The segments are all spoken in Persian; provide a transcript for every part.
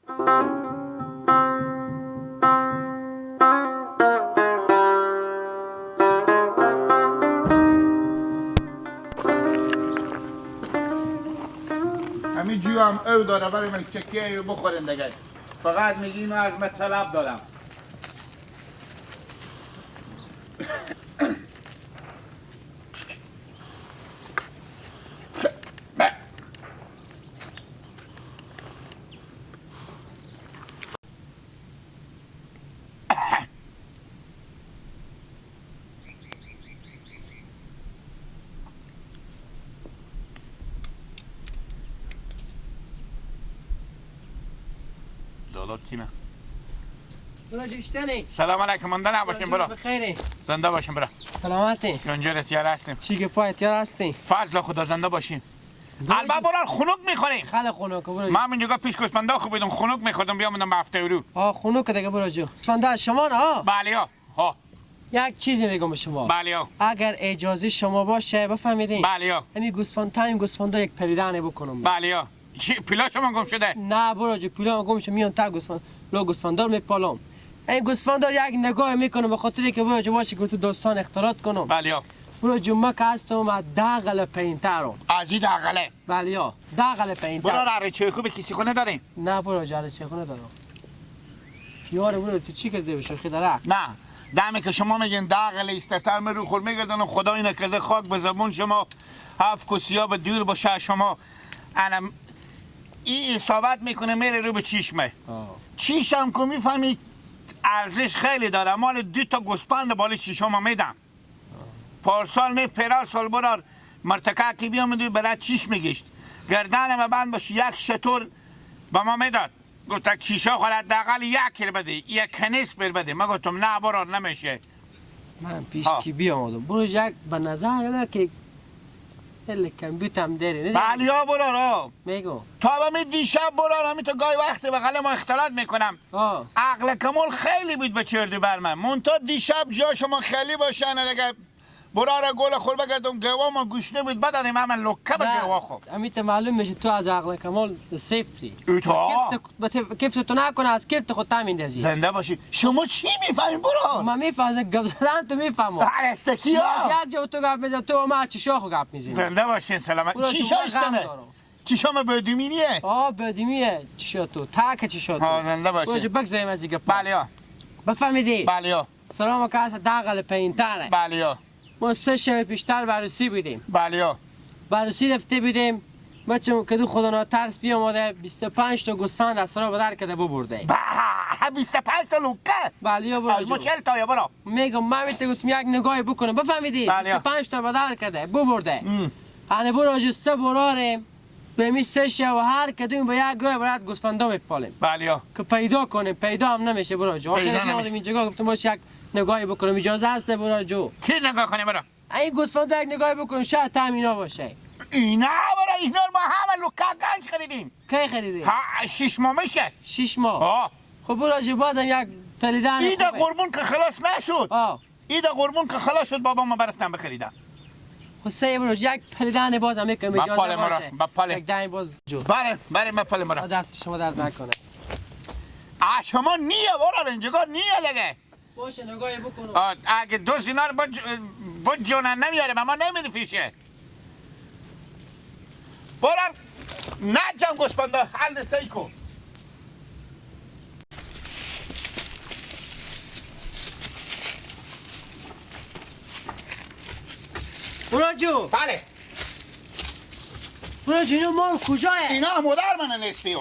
همین جو هم او داره برای من چکه بخورین دیگه. فقط میگی اینو از من طلب دارم. سلام علیکم مانده نباشیم برا. بخیری. زنده باشیم برا. سلامتی. جونجور تیار هستیم. چی که پای تیار هستیم. فضل خدا زنده باشیم. البته برا خنک میخوریم. خیلی خنک برا. من اینجا پیش گوسفندا خوب بودم خنک میخوردم بیامدم به هفته اورو. آه خنک دیگه برا جو. گوسفندا شما نه؟ بله ها. ها. یک چیزی میگم به شما. بله ها. اگر اجازه شما باشه بفهمیدین. بله ها. همین گوسفند تایم گوسفندا یک پریدن بکنم. بله ها. چی پیلا شما گم شده؟ نه برا جو پیلا گم شده میان تا گوسفند لو گوسفندار میپالم. این گوسفندار یک نگاه میکنم به خاطر که برو جو باشه که تو داستان اختلاط کنم. بله برو جو ما که هستم از دغل پینترم. از این دغله؟ بله ها دغل پینتر. برو اره چه خوب کسی خونه داریم؟ نه برو جو اره چه خونه دارم. یار برو تو چی کرده بشه خیلی داره؟ نه دمی که شما میگین دغل استتر می رو خور میگردن خدا اینه که خاک به زبون شما هفت کسیا به دور باشه شما. الان این اصابت میکنه میره رو به چشمه. چیشم که میفهمی ارزش خیلی داره. مال دو تا گوسفند بالا چیشم میدم. پارسال نه پیرال سال برار مرتکه که بیامدی برای چیش میگشت گردن بند باشه یک شطور به ما میداد. گفت چیشا خود حداقل یک کیر بده یک کنیس بر بده. من گفتم نه برار نمیشه. من پیش کی بیامدم برو یک به نظر من که خیلی کمبوت هم داری. بله ها برارا میگم تا به می دیشب برارا می تو گاهی وقت بغل ما اختلاط میکنم. عقل کمال خیلی بود به چردو بر من مونتا دیشب جا شما خیلی باشن دیگه. برارا گل خور بگردم گوا ما گوشنه بود بدادیم همه لکه به گوا خور. امیت معلوم میشه تو از عقل کمال صفری. تا کفت تو نکنه از کفت خود تا میندازی. زنده باشی. شما چی میفهمی برار؟ من میفهمم گپ زدن تو میفهمم. ارستکی ها از یک جا تو گپ میزنی تو ما چشا خو گپ میزنی. زنده باشین سلامت. چیشا استنه؟ چیشا ما بدومینیه. آه بدومیه چیشا تو تاک چیشا تو. ها زنده باشین. بگذاریم از گپ. بله ها. بفهمیدی؟ بله ها. سلام که از دغل پینتره. بله ها. ما سه شب پیشتر بررسی بودیم. بله ها. بررسی رفته بودیم. ما چون که دو خدا ناترس بیامده 25 تا گوسفند از سرا بدر کرده ببرده. با 25 تا لوکه. بله ها برو. ما 40 تا یا برو. میگم من میته گفتم یک نگاهی بکنم بفهمیدی؟ 25 تا بدر کرده ببرده. انه برو جو سه براریم. به می سه شب و هر کدوم به یک راه برات گوسفندا میپالیم. بله ها. که پیدا کنیم پیدا هم نمیشه برو جو. آخر میادم اینجا گفتم باش یک نگاهی بکنم اجازه هست برو جو. کی نگاه کنیم برو؟ این گوسفند یک نگاهی بکن شاید تام باشه. اینا برو اینا ما همه لوکا گنج خریدیم. کی خریدیم؟ ها 6 ماه میشه. 6 ماه. آه خب برو جو بازم یک پریدن. ایدا قربون که خلاص نشد. ایدا قربون که خلاص شد بابا ما برفتم بخریدم. خب سه برو یک پریدن بازم یکم اجازه باشه. با یک دم باز جو. بله بله ما پل مرا. دست شما درد نکنه. شما نیه برو اینجا نیه دیگه. باشه نگاهی بکنم. اگه دو سینار با جونن نمیاره به ما نمیری فیشه. برن نجم گوسفندا حل سی کن. برو جو. بله. برو جو اینو مال کجاه؟ اینا مادر من نسبیو.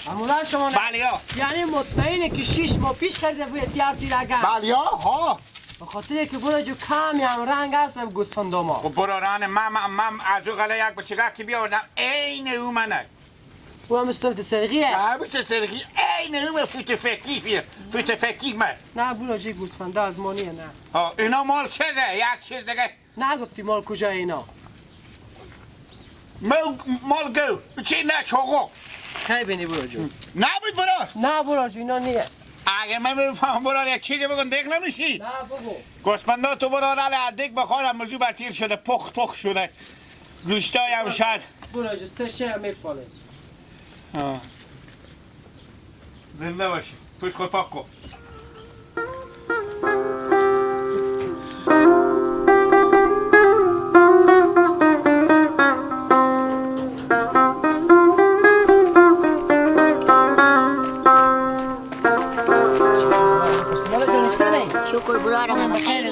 مادر شما نه؟ بله ها. یعنی مطمئنه که 6 ماه پیش خریده بود تیار تیرگن. بله ها. به خاطر که برو جو کمی هم رنگ هست گوسفندا ما. خب برو ران من از او غله یک بچگاه که بیاوردم عین او منه. او هم مثل سرغیه؟ نه مثل سرغی عین او فوت فکی فوت فکی من. نه برو جو گوسفندا از ما نیه نه. ها اینا مال چیزه یک چیز دیگه. نگفتی مال کجا اینا؟ مال گو چی نه چوغو. کی بینی برو جو؟ نبود برو. نه برو جو اینا نیه. اگه من بفهم برو یک چیزی بگم دیگ نمیشی. نه بگو. گوسفندا تو برو رال دیگ بخورم موضوع بر تیر شده پخ پخ شده. گوشتایم شد. برو جو سه شه میپاله. زنده باشی. پوش خود پاک کن.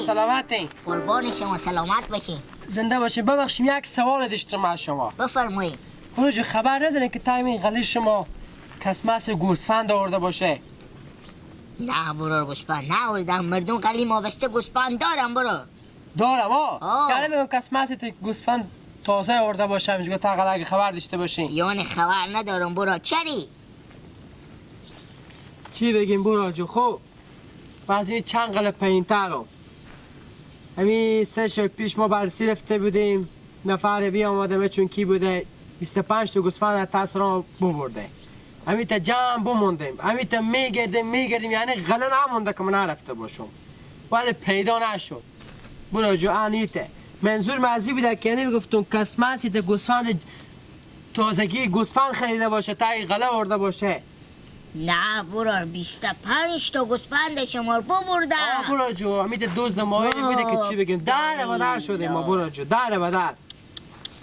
سلامتی. قربان شما، سلامت باشین. زنده باشین. ببخشیم یک سوال داشتم از شما. بفرمایید. برو خبر ندارین که تایم این غلی شما کسمس گوسفند آورده باشه؟ نه برو گوسفند نه آوردم. مردم غلی ما بسته گوسفند دارم برو. دارم ها. یعنی میگم کسمس گوسفند تازه آورده باشه میگه تا اگه خبر داشته باشین. یعنی خبر ندارم برو. چری؟ چی بگیم برو جو؟ خب بعضی چند قله پایین‌ترم. همین 3 شب پیش ما بررسی رفته بودیم، نفر بی آماده چون کی بوده 25 تا گوسفند از تاثر ببرده. همین تا جمع بموندیم، همین تا میگردیم یعنی غله نمونده که من نرفته باشم، ولی پیدا نشد. برو جو انیته منظور مزی بوده که یعنی میگفتم کسمسی تا گوسفند تازگی گوسفند خریده باشه تا غله آورده باشه. نه برار 25 تا گوسفند شما رو ببردم. آه برار جو امید دزد ماهی بوده که چی بگیم، در و در شدیم ما برار جو، در و در.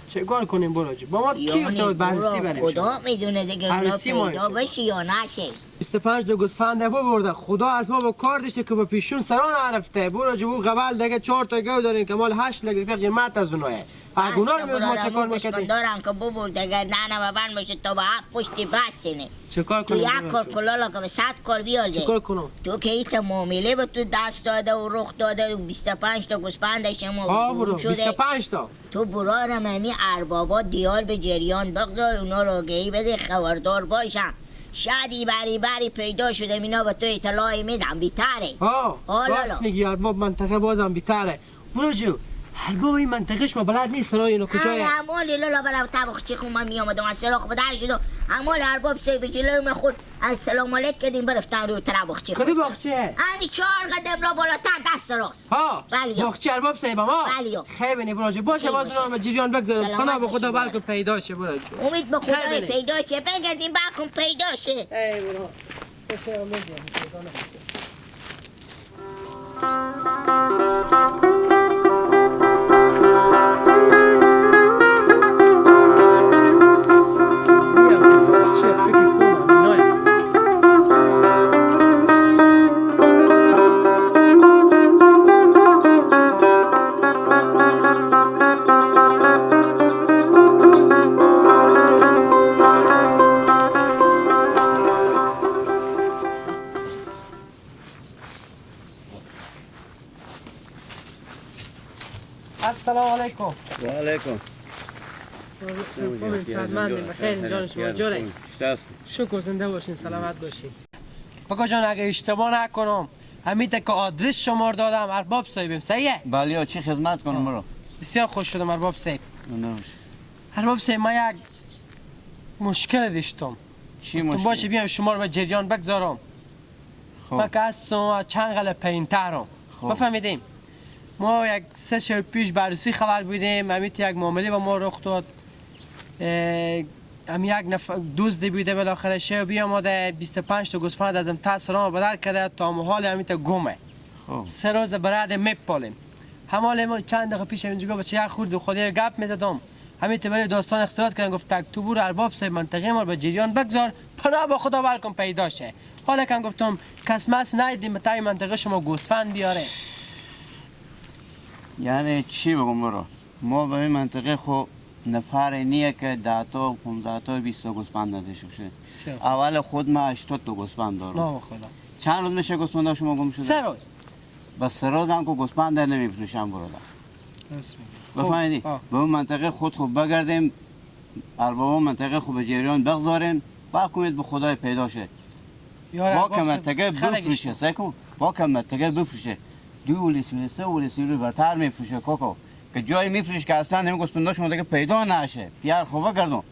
چه کار کنیم برار جو؟ با ما کی افتاد بررسی بریم؟ خدا میدونه دیگه اونا پیدا بشه یا نشه. 25 تا گوسفند ببرده، خدا از ما با کار داشته که با پیشون سران نرفته. برار جو قبل دیگه 4 تا گاو داریم که مال 8 لک روپیه قیمت از اوناه. اگونا رو ما چه کار میکردیم؟ دارم که ببرد اگر نه نه بند باشه تا با 7 پشتی بس. چه کار کنیم؟ تو یک کار کلالا که به 100 کار بیارده. چه کار کنم؟ تو که ایت معامله به تو دست داده و رخ داده و 25 تا گوسفند شما برو 25 تا. تو برارم همی اربابا دیار به جریان بگذار، اونا رو آگهی بده خبردار باشم. شادی بری پیدا شده اینا به تو اطلاعی میدم بیتره. راست میگی ارباب منطقه بازم بیتره. برو جو ارباب این منطقه شما بلد نیست راه اینو کجایه؟ همال لالا برم طبخ چی من می آمدم از سراغ بدر شد. همال ارباب صاحب جلوی من خورد السلام علیک کردیم برفتن رو طبخ چی. کدوم باغچه؟ همین 4 قدم را بالاتر دست راست. ها باغچه ارباب صاحب ما. بله خیلی بینی براجه باشه باز اونم به جریان بگذارم. خدا به خدا بلکه پیدا شه براجه. امید به خدا پیدا شه. بگردیم بکن پیدا شه. ای برو. باشه امید پیدا نشه. السلام علیکم. و علیکم. صحتمندیم بخیر جان شما جوره. شکر زنده باشین سلامت باشین. بکا جان اگه اشتباه نکنم همین که آدرس شما رو دادم ارباب صاحبیم صحیحه؟ بله چی خدمت کنم برو. بسیار خوش شدم ارباب صاحب. ارباب صاحب ما یک مشکل داشتم. چی مشکل؟ باشه بیام شما رو به جریان بگذارم. من که هستم چند قله پایین‌ترم. بفهمیدیم. ما یک 3 شب پیش بررسی خبر بودیم، همین یک معامله با ما رخ داد. هم یک نفر دزد بوده بالاخره شب بیامده 25 تا گوسفند ازم تاثیر بدل کرده تا محال همین تا گمه. 3 روز براد میپالیم. همال ما چند دقیقه پیش اینجا بچه یک خورد خودی گپ میزدم. همین تا برای داستان اختلاط کردن گفت تک تو برو ارباب صاحب منطقه ما به جریان بگذار پناه با خدا ول کن پیدا شه. حالا کم گفتم کسمس ندیدیم تا این منطقه شما گوسفند بیاره. یعنی چی بگم برو؟ ما به این منطقه خو نفر نیه که 10 تا 15 تا 20 تا گوسفند نداشته باشه. اول خود ما 80 تا گوسفند دارم. نه خدا. چند روز میشه گوسفندا شما گم شده؟ 3 روز. بس 3 روز هم که گوسفند نمیفروشم برادر. راست میگی. بفهمیدی؟ به اون منطقه خود خوب بگردیم، ارباب منطقه خوب جریان بگذاریم، بعد کنید به خدای پیدا شه. با که منطقه بفروشه، سعی کن با که منطقه بفروشه. 2 ولی 3 ولی 3 برتر میفروشه کاکا. که جایی میفروش که اصلا نمی گوسفندا شما دیگه پیدا نشه. بیار خوبه گردون.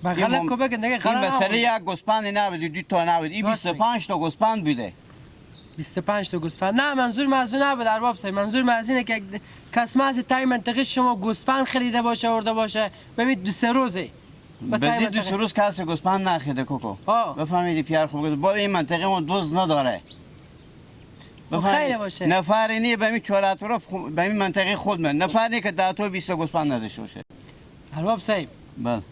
بغل کو بگن دیگه غلط. این مسئله یک گوسفند نبود، 2 تا نبود، این 25 تا گوسفند بوده. 25 تا گوسفند. نه منظور منظور نبود ارباب صاحب، منظور من از اینه که کس از تای منطقه شما گوسفند خریده باشه آورده باشه. ببین 2 3 روزه. بدی دو سه روز کسی گوسفند نخریده کوکو. بفهمیدی پیار خوب با این منطقه ما دوز نداره. خیلی باشه. نفری نی به می چهار اطراف به این منطقه خود من نفری که 10 تا 20 گوسفند نداشته باشه. ارباب صاحب. بله.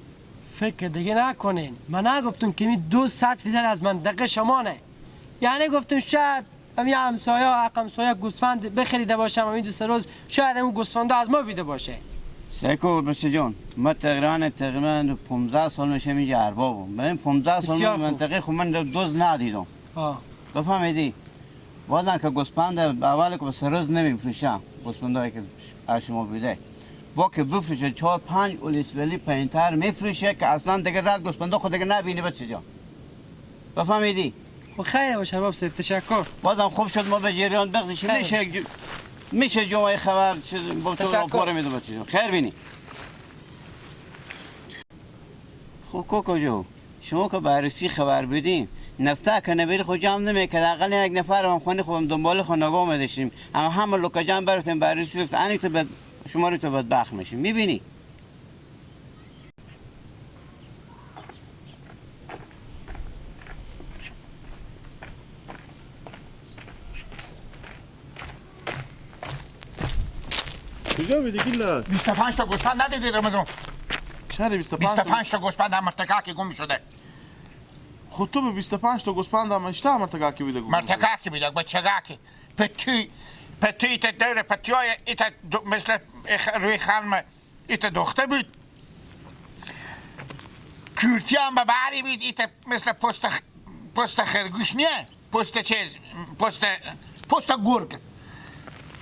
فکر دیگه نکنین. من نگفتم که می 200 فیصد از منطقه شما نه. یعنی گفتم شاید همین همسایه همسایه گوسفند بخریده باشم همین دو سه روز شاید اون گوسفندا از ما بیده باشه. سیکو بچه جان ما تقریبا 15 سال میشه اینجا اربابم. من 15 سال منطقه خود من دوز ندیدم. بفهمیدی؟ بازم که گوسفند اول که به سه روز نمیفروشم گوسفندایی که از شما بوده با که بفروشه 4 5 اولیس ولی پایینتر میفروشه که اصلا دیگه رد گوسفندا خود دیگه نبینی بچه جان. بفهمیدی؟ خیر باشه ارباب صاحب تشکر. بازم خوب شد ما به جریان بخشیم. میشه جمعه خبر چیز با تو راپور میده بچه جان. خیر بینی. خب کوکو جو شما که بررسی خبر بدین نفته که نبیری خود جمع نمیکرد اقل یک نفر هم خونه خودم دنبال خود نگاه میداشتیم اما همه لوکا جمع برفتیم بررسی رفت انی تو بد شما رو تو بدبخت میشیم میبینی. کجا بودی گیلا؟ 25 تا گوسفند ندیدی رمضان؟ چرا 25 25 تا گوسفند هم مرتکه که گم شده. خود تو به 25 تا گوسفند هم اشته مرتکه که بیده گم مرتکه که بیده بچگه که پتی پتی ایت دور پتی های ایت مثل روی خلم ایت دخته بود کورتی هم به بری بود ایت مثل پست خرگوش نیه پست چیز پست گرگ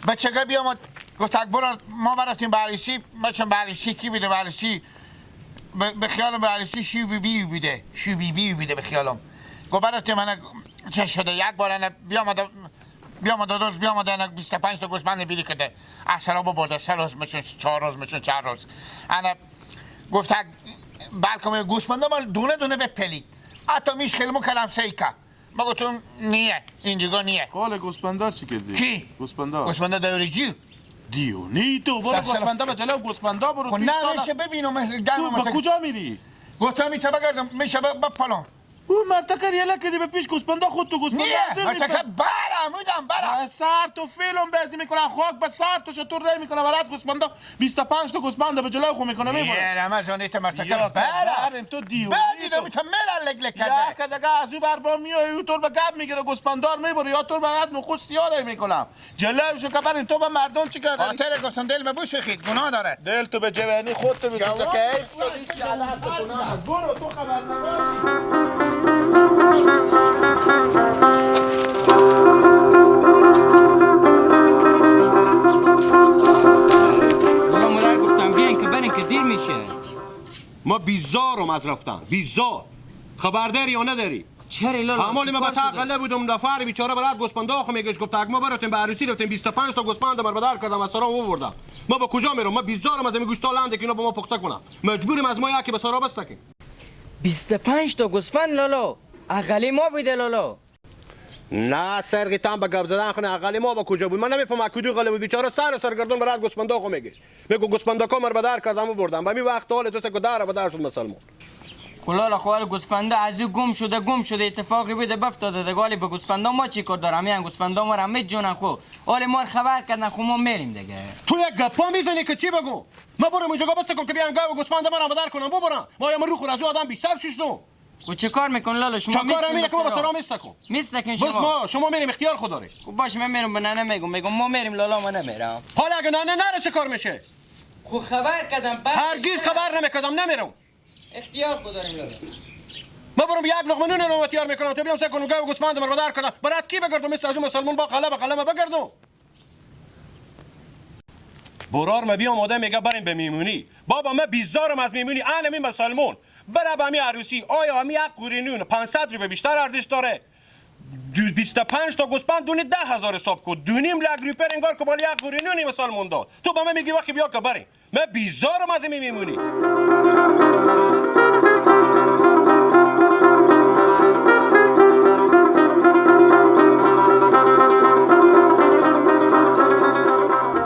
بچگه بیامد گفت اکبر ما برفتیم به ما چون به کی بیده به به خیالم به عروسی شو بی بوده شو بی بوده به خیالم گفت برفتیم من چه شده یک بار بیامد دوست بیامد انا 25 تا گوسفند بیری کرده اصلا برده 3 روز میشون 4 روز میشون 4 روز انا گفت بلکه گوسفندا مال دونه دونه بپلید حتی میش خیلی کلم سیکا ما گفتم نیه اینجا نیه. قال گوسفندار چی کردی؟ کی؟ گوسفندار گوسفندا دوری جو دیونی تو برو گوسفندا به جلو گوسفندا برو خب نه میشه ببینم تو به کجا میری؟ گفتم میته بگردم میشه بپلم او مرتکر یله کردی به پیش گوسفندا خود تو گوسفندا نیه مرتکر برم برم سر تو فیلم بازی میکنن خاک به سر تو شطور ری میکنه برات گوسفندا 25 تا گوسفند به جلو خو میکنه میبره نیه رمضان ایت مرتکر برم تو دیونی بدیدم میته میرن لگ لگ کرده یا که دیگه از او بر با میای او طور به گب میگیره گوسفندار میبره یا تو برات نخود سیاه میکنم جلوشو که برین تو به مردم چی کردی؟ خاطر گفتم دل بوسخید گناه داره دل تو به جوانی خود تو میسوزه که حیف شدی برو تو خبرنگاری. والا مادر گفتم بیاین که برین که دیر میشه. ما بیزارم از رفتن بیزار. خبرداری یا نداری؟ چرا لالا؟ همالی ما به تقله بودم نفر بیچاره برات گوسفند آخو میگش گفت ما براتون به عروسی رفتیم 25 تا گوسفند مر بدر کردم از سرام آوردم. ما با کجا میرم؟ ما بیزارم از این گوشتا لنده که اینا با ما پخته کنن. مجبوریم از ما یکی به سرا بستکیم. 25 تا گوسفند لالا اقلی ما بوده لالا. نه سرقیتان به گپ زدن خونه اقلی ما با کجا بود؟ من نمیفهمم کدو غله بود بیچاره سر سرگردون برات گوسفندا خو میگه میگو گوسفندا کمر به در کردم و بردم به می وقت حال تو سه در به در شد مسلمان. خلالا خو گوسفندا از او گم شده اتفاقی بوده بفتاده دیگه. به گوسفندا ما چی کار دارم؟ این گوسفندا ما را جونن خو حال ما خبر کردن خو ما میریم دیگه. تو یک گپا میزنی که چی بگو؟ ما برم اونجا بس کن که بیان گاو گوسفند ما را به در کنم ببرم. ما یا رو خور از او آدم بیشتر شیشتم. و چه کار میکن لالا شما؟ چه کار میکنم که با سلام استکو میستکن شما. بس ما شما میریم اختیار خود داری. خب باشه من میرم به ننه میگم ما میریم لالا ما نمیرم. حالا اگه ننه نره چه کار میشه؟ خب خبر کردم هرگز خبر نمیکردم نمیرم. اختیار خود داریم لالا. ما برم یک لقمه نون رو تیار میکنم تو بیام سه کنم گاو گوسفند مرا در کنم برات کی بگردم مثل از مسلمان با قلم قلم بگردم. برار ما بیام آدم میگه بریم به میمونی. بابا ما بیزارم از میمونی انا می مسلمان برای به می عروسی. آیا می یک قوری نون 500 روپیه بیشتر ارزش داره؟ 25 تا گوسفند دونی 10,000 حساب کن 2.5 لک روپیه انگار که مال یک قوری نونی مسلمان داد. تو به من میگی وقتی بیا که بریم. من بیزارم از می میمونی.